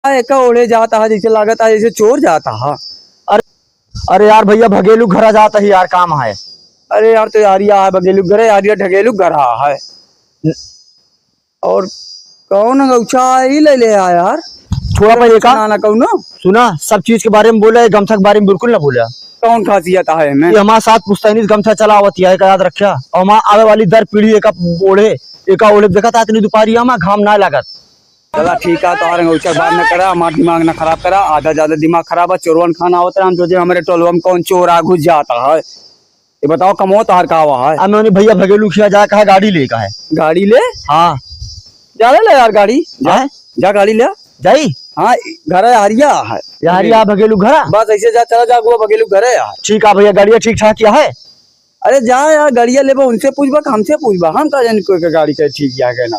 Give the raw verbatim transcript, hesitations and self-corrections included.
एका ओढ़े जाता है, जैसे लागत है जैसे चोर जाता है। अरे, अरे यार भैया, भगेलू घरा जाता ही यार, काम है। अरे यार, तो यार, या है भगेलू घरे, यार, या ढगेलू घरा है। और कौन गौछा ही ले ले आ यार? छोड़ा पहले का। ना, ना कौनो। सुना, सब चीज के बारे में बोला, ये गमछा के बारे में बिल्कुल ना बोला। कौन खासियत है इनमें? ये हमारे साथ पुश्तैनी से गमछा चला आवत है, एका याद रख्या। और हमार आवे वाली दर पीढ़ी एका ओढ़े, एका ओढ़े। देखा था इतनी दुपहरिया में घाम ना लागत। चला ठीक है, तोहर गौछा के बात न करा, हमार दिमाग न खराब करा, आधा ज्यादा दिमाग खराब है, चोरवन खाना होता है, हम सोचे हमारे टोलवा में कौन चोर आ घुस जाता है। ये बताओ, कमवा तोहार का हुआ है? अब मैं उन्हें भैया भगेलू खिया जाए, कहा गाड़ी ले, कहा है। गाड़ी ले? हाँ। जा ले, ले यार गाड़ी, जा, हैं? जा गाड़ी ले। जाई? हाँ, घर है, हरिया है। यार, या भगेलू घरा? बस ऐसे जा, चला जा, वो भगेलू घर है यार। ठीक है भैया, गाड़िया ठीक ठाक या है? अरे जा यार, गाड़िया लेबा, उनसे पूछबा कि हमसे पूछबा? हम का जानी कोई के गाड़ी के ठीक या के ना।